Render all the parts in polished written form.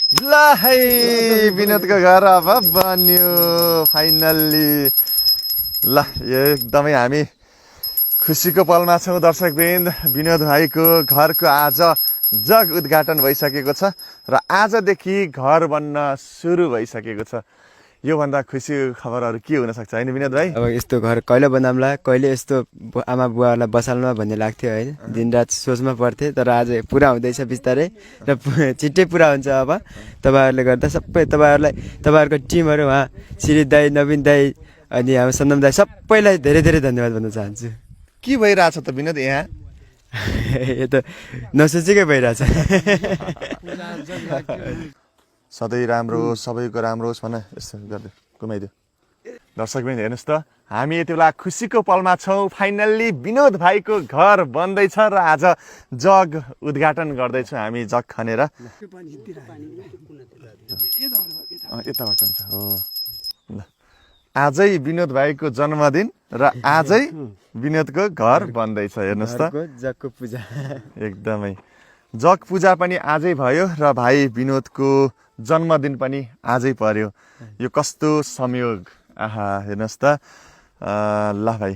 ल है विनोदको घर अब बन्यो फाइनल्ली। ल एकदमै हामी खुसीको पलमा छौँ दर्शकवृन्द। विनोद भाइको घरको आज जग उद्घाटन भइसकेको छ र आजदेखि घर बन्न सुरु भइसकेको छ। योभन्दा खुसीको खबरहरू के हुन सक्छ होइन विनोद भाइ? अब यस्तो घर कहिले बनाउँला, कहिले यस्तो आमा बुवालाई बसाल्नुमा भन्ने लाग्थ्यो होइन। दिनरात सोचमा पर्थ्यो, तर आज पुरा हुँदैछ बिस्तारै र छिट्टै पुरा हुन्छ। अब तपाईँहरूले गर्दा सबै तपाईँहरूको टिमहरू उहाँ श्री दाई, नवीन दाई अनि हाम्रो सन्दम दाई सबैलाई धेरै धेरै धन्यवाद भन्न चाहन्छु। के भइरहेछ त विनोद यहाँ? यो त नसोचेकै भइरहेछ। सधैँ राम्रो होस्, सबैको राम्रो होस् भन। यसो गरिदियो, घुमाइदियो। दर्शकवृन्द हेर्नुहोस् त, हामी यति बेला खुसीको पलमा छौँ। फाइनल्ली विनोद भाइको घर बन्दैछ र आज जग उद्घाटन गर्दैछौँ हामी जग खनेर। यताबाट हुन्छ हो। ल आजै विनोद भाइको जन्मदिन र आजै विनोदको घर बन्दैछ। हेर्नुहोस् त, जगको पूजा एकदमै जग पूजा पनि आजै भयो र भाइ विनोदको जन्मदिन पनि आजै पर्यो। यो कस्तो संयोग! आहा हेर्नुहोस् त। ल भाइ,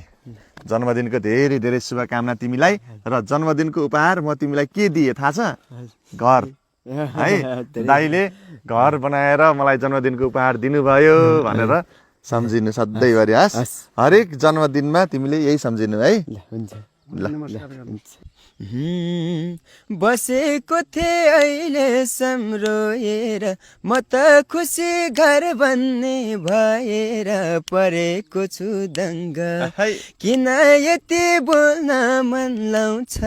जन्मदिनको धेरै धेरै शुभकामना तिमीलाई। र जन्मदिनको उपहार म तिमीलाई के दिएँ थाहा छ? घर है। दाइले घर बनाएर मलाई जन्मदिनको उपहार दिनुभयो भनेर सम्झिनु सधैँभरि। हरेक जन्मदिनमा तिमीले यही सम्झिनु है। हुन्छ। ल बसेको थिएँ अहिले सम्रोएर, म त खुसी घर बन्ने भएर परेको छु दङ्ग। किन यति बोल्न मन लाउँछ,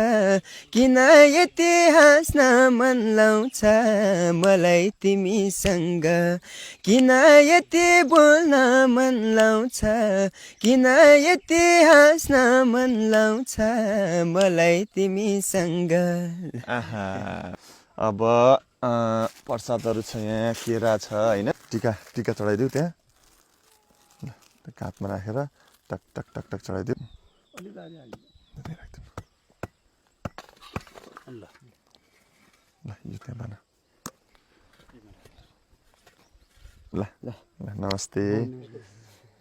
किन यति हाँस्न मन लाउँछ मलाई तिमीसँग, किन यति बोल्न मन लाउँछ, किन यति हाँस्न मन लाउँछ मलाई तिमीसँग। अब प्रसादहरू छ यहाँ, केरा छ होइन। टिका चढाइदिउ त्यहाँ काठमा राखेर टक टक टक टक चढाइदिउ। ल यो त्यहाँ बान। ल नमस्ते।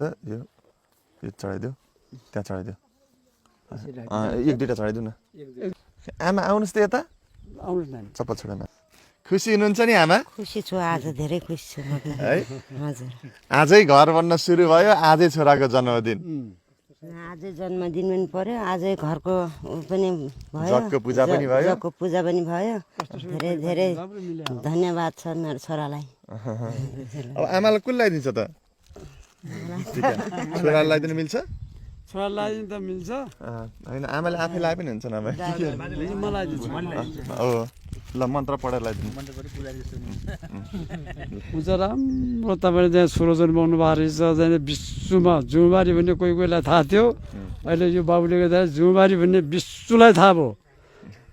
यो चढाइदिउ, त्यहाँ चढाइदिउ। एक दुईवटा चढाइदिउ न। आमा आउनुहोस् त यता, चप्पल छोडेन। खुसी हुनुहुन्छ नि आमा? खुसी छु, आज धेरै खुसी छु है। हजुर, आजै घर बन्न सुरु भयो, आजै छोराको जन्मदिन। आजै जन्मदिन पनि पर्यो, आजै घरको पनि भयो, जगको पूजा पनि भयो। जगको पूजा पनि भयो। धेरै धेरै धन्यवाद छ मेरो छोरालाई। अब आमालाई कुन लगाइदिन्छ त? छोरालाई लगाइदिनु मिल्छ? छोरालाई त मिल्छ, होइन आमाले आफै लगाए पनि हुन्छ नभए। मलाई हो ल मन्त्र पढेर लगाइदिनु। पूजा राम्रो तपाईँले त्यहाँ सुरजन पाउनु भएको रहेछ। त्यहाँदेखि विश्वमा जुमबारी भन्ने कोही कोहीलाई थाहा थियो, अहिले यो बाबुले गर्दा जुमबारी भन्ने विश्वलाई थाहा भयो।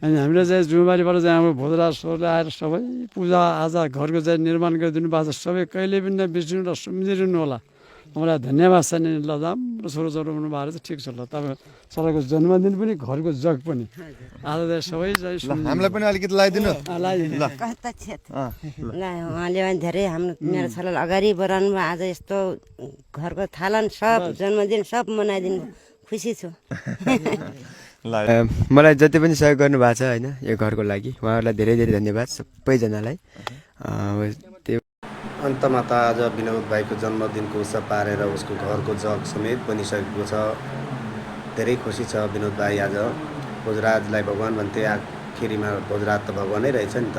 अनि हामीले चाहिँ जुमबारीबाट चाहिँ हाम्रो भोजराजहरूले आएर सबै पूजाआजा घरको चाहिँ निर्माण गरिदिनु भएको छ। सबै कहिले पनि नबिर्सिनु र सम्झिरहनु होला। मलाई धन्यवाद छ नि। ल राम्रो छोरो हुनु भएको रहेछ, ठिक छ। ल तपाईँ सबैको जन्मदिन पनि घरको जग पनि आज चाहिँ सबै चाहिँ हामीलाई पनि अलिकति लगाइदिनु। ल उहाँले पनि धेरै हाम्रो मेरो छोरालाई अगाडि बढाउनु भयो। आज यस्तो घरको थालन सब जन्मदिन सब मनाइदिनु, खुसी छु। मलाई जति पनि सहयोग गर्नुभएको छ होइन यो घरको लागि, उहाँहरूलाई धेरै धेरै धन्यवाद सबैजनालाई। अन्तमा त आज विनोद भाइको जन्मदिनको उत्सव पारेर उसको घरको जग समेत बनिसकेको छ। धेरै खुसी छ विनोद भाइ। आज भोजराजलाई भगवान् भन्थे, आखिरीमा भोजराज त भगवानै रहेछ नि त।